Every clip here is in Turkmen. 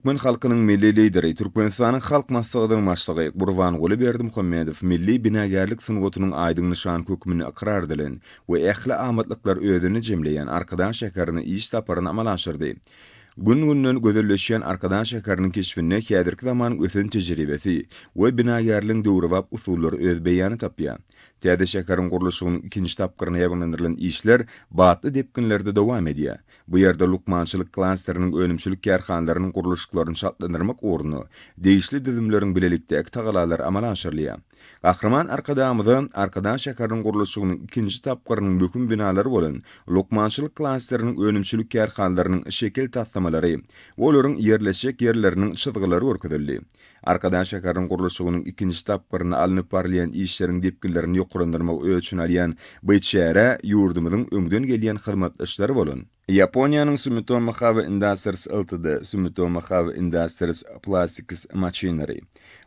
Türkmen halkynyň Milli Lideri, Türkmenistanyň Halk Maslahatynyň Başlygy Gurbanguly Berdimuhamedow milli binagärlik sungatynyň aýdyň nyşany hökmünde ykrar edilen we ähli amatlyklary özünde jemleýän Arkadag şäherine iş saparyny amala aşyrdy. Gün-günden gözelleşýän Arkadag şäheriniň keşbinde häzirki zamanyň ösen tejribesi we binagärligiň döwrebap usullary öz beýanyny tapýar. Täze şäheriň gurluşygynyň ikinji tapgyryna ýaýbaňlandyrylan işler batly depginlerde dowam edýär. Bu ýerde lukmançylyk klasteriniň önümçilik kärhanalarynyň gurluşyklaryny çaltlandyrmak ugrunda degişli düzümleriň bilelikdäki tagalalary amala aşyrylýar. Gahryman Arkadagymyza Arkadag şäheriniň gurluşygynyň ikinji tapgyrynyň möhüm binalary bolan lukmançylyk klasteriniň önümçilik kärhanalarynyň şekil taslamalary we olaryň ýerleşjek ýerleriniň çyzgylary görkezildi. Arkadag şäheriniň gurluşygynyň ikinji tapgyrynda alnyp barylýan işleriň depginlerini ýokarlandyrmagy öz içine alýan bu çärä ýurdumyzyň öňden gelýän hyzmatdaşlary bolan, Ýaponiýanyň Sumitomo Heavy Industries Ltd, Sumitomo Heavy Industries Plastics Machinery,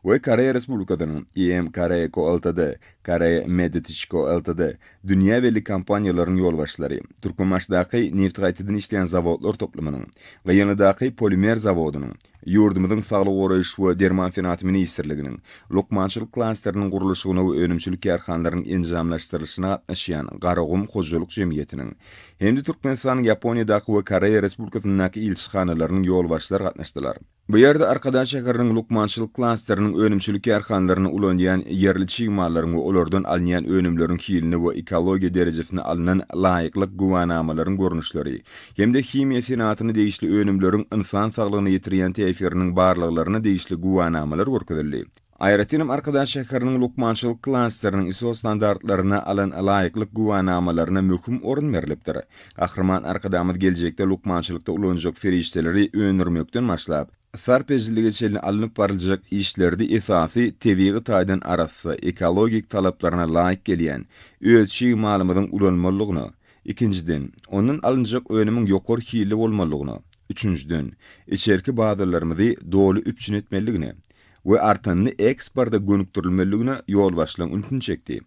we Koreýa Respublikasynyň EM Korea Co Ltd, Korea Meditech Co Ltd dünýä belli kompaniýalarynyň ýolbaşçylary, Türkmenbaşydaky nebti gaýtadan işleýän zawodlar toplumynyň, Gyýanlydaky polimer zawodynyň, Ýurdumyzyň Saglygy goraýyş we derman senagaty ministrliginiň, lukmançylyk klasteriniň gurluşygyna we önümçilik kärhanalarynyň enjamlaşdyrylyşyna gatnaşýan Garagum hojalyk jemgyýetiniň hem-de Türkmenistanyň Ýaponiýadaky we Koreýa Respublikasyndaky ilçihanalarynyň ýolbaşçylary gatnaşdylar. Bu ýerde Arkadag şäheriniň lukmançylyk klasteriniň önümçilik kärhanalarynda ulanylýan ýerli çig mallaryň we olardan alynýan önümleriň hiline we ekologiýa derejesine alnan laýyklyk güwänamalaryň görnüşleri hem-de himiýa senagatyna degişli önümleriň ynsan saglygyna ýetirýän täsiriniň barlaglaryna degişli güwänamalar görkezildi. Aýratynam Arkadag şäheriniň lukmançylyk klasteriniň ISO standartlaryna alan laýyklyk güwänamalaryna möhüm orun berlipdir. Gahryman Arkadagymyz geljekde lukmançylykda ulanyljak serişdeleri öndürmekden başlap, sarp edijilige çenli alnyp baryljak işlerde esasy tebigy taýdan arassa, ekologik talaplaryna laýyk gelýän öz çig malymyzyň ulanmalydygyna, Ikinjiden, ondan alynjak önümiň ýokary hilli bolmalydygyna, üçünjiden, içerki bazarlarymyzy doly üpjün etmelidigine we artanyny eksporta gönükdirilmelidigine ýolbaşçylaryň ünsüni çekdi.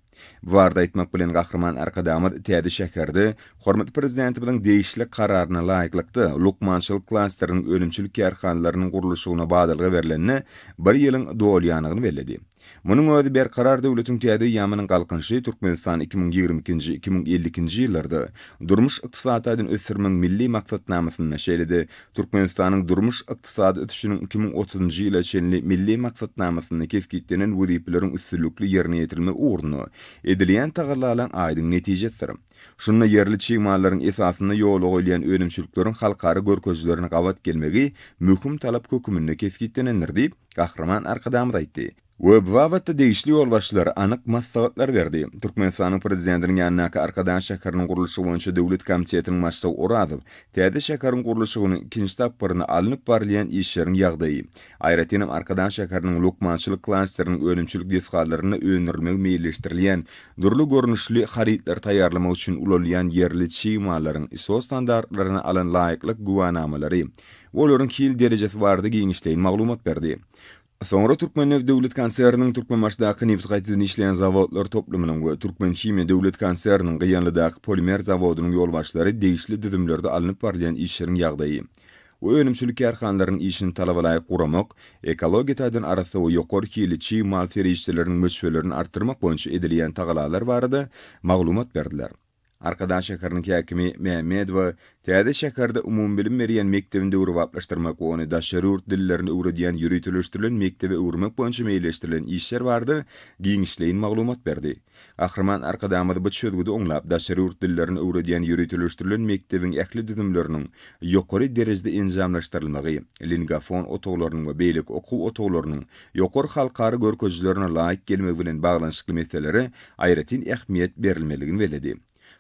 Bu barada aýtmak bilen Gahryman Arkadagymyz täze şäherde hormatly Prezidentimiziň degişli Kararyna laýyklykda lukmançylyk klasteriniň önümçilik kärhanalarynyň gurluşygyna badalga berlenine bir ýylyň dolýandygyny belledi. Munuň özi Berkarar döwletiň täze eýýamynyň Galkynyşy Türkmenistan 2022-nji, 2052-nji ýyllarda durmuş-ykdysady taýdan ösdürmegiň Milli maksatnamasynda, şeýle-de Türkmenistanyň durmuş-ykdysady ösüşiniň 2030-njy ýyla çenli Milli maksatnamasynda kesgitlenen wezipeleriň üstünlikli ýerine ýetirilmegi ugrunda edilýän tagallalaryň aýdyň netijesidir. Şunda ýerli çig mallaryň esasynda ýola goýulýan önümçilikleriň halkara görkezijilerine gabat gelmegi möhüm talap höküminde kesgitlenendir diýip, Gahryman Arkadagymyz aýtdy we bu babatda degişli ýolbaşçylara anyk maslahatlar berdi. Türkmenistanyň Prezidentiniň ýanyndaky Arkadag şäheriniň gurluşygy boýunça döwlet komitetiniň başlygy Orazow täze şäheriň gurluşygynyň ikinji tapgyrynda alnyp barylýan işleriň ýagdaýy, aýratynam Arkadag şäheriniň lukmançylyk klasteriniň önümçilik desgalarynda öndürilmegi meýilleşdirilýän dürli görnüşli harytlary taýýarlamak üçin ulanylýan ýerli çig mallaryň ISO standartlaryna alan laýyklyk güwänamalary we olaryň hil derejesi barada giňişleýin maglumat berdi. Soňra Türkmennebit döwlet konserniniň Türkmenbaşydaky nebiti gaýtadan işleýän zawodlar toplumynyň we Türkmenhimiýa döwlet konserniniň Gyýanlydaky polimer zawodynyň ýolbaşçylary degişli düzümlerde alnyp barylýan işleriň ýagdaýy we önümçilik kärhanalarynyň işini talabalaýyk guramak, ekologiýa taýdan arassa we ýokary hilli çig mal serişdeleriniň möçberlerini artdyrmak boýunça edilýän tagalalar barada maglumat berdiler. Arkadag şäheriniň häkimi Mämmedowa täze şäherde umumybilim berýän mekdebini döwrebaplaşdyrmak we ony daşary ýurt dillerini öwredýän ýöriteleşdirilen mekdebe öwürmek boýunça meýilleşdirilen işler barada giňişleýin maglumat berdi. Gahryman Arkadagymyz bu çözgüdi oňlap, daşary ýurt dillerini öwredýän ýöriteleşdirilen mekdebiň ähli düzümleriniň ýokary derejede enjamlaşdyrylmagy, lingafon otaglarynyň we beýleki okuw otaglarynyň ýokary halkara görkezijilerine laýyk gelmegi bilen baglanyşykly meselelere aýratyn ähmiýet berilmelidigini belledi.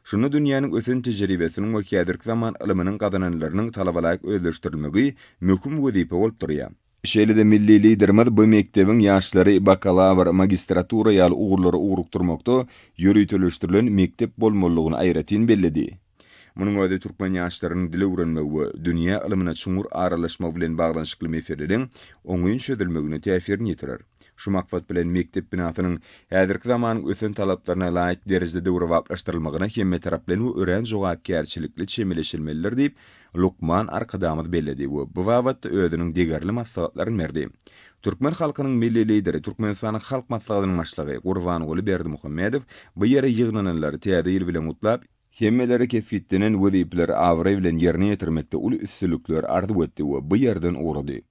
Şunda dünýäniň ösen tejribesiniň we häzirki zaman ylmynyň gazananlarynyň talabalaýyk özleşdirilmegi möhüm wezipe bolup durýar. Şeýle-de milli Liderimiz bu mekdebiň ýaşlary bakalawr, magistratura ýaly ugurlara ugrukdyrmakda ýöriteleşdirilen mekdep bolmalydygyny aýratyn belledi. Munuň özi türkmen ýaşlarynyň dil öwrenmegi we dünýä ylmyna çuňňur aralaşmagy bilen baglanyşykly meseleleriň oňyn çözülmegine täsirini ýetirer. Şu maksat bilen mekdep binasynyň häzirki zamanyň ösen talaplaryna laýyk derejede döwrebaplaşdyrylmagyna hemmetaraplaýyn we örän jogapkärçilikli çemeleşilmelidir diýip, lukman Arkadagymyz belledi we bu babatda özüniň degerli maslahatlaryny berdi. Türkmen halkynyň Milli Lideri, Türkmenistanyň Halk Maslahatynyň Başlygy Gurbanguly Berdimuhamedow bu ýere ýygnananlary Täze ýyl bilen gutlap, hemmelere kesgitlenen wezipeleri abraý bilen ýerine ýetirmekde uly üstünlikler arzuw etdi we bu ýerden ugrady.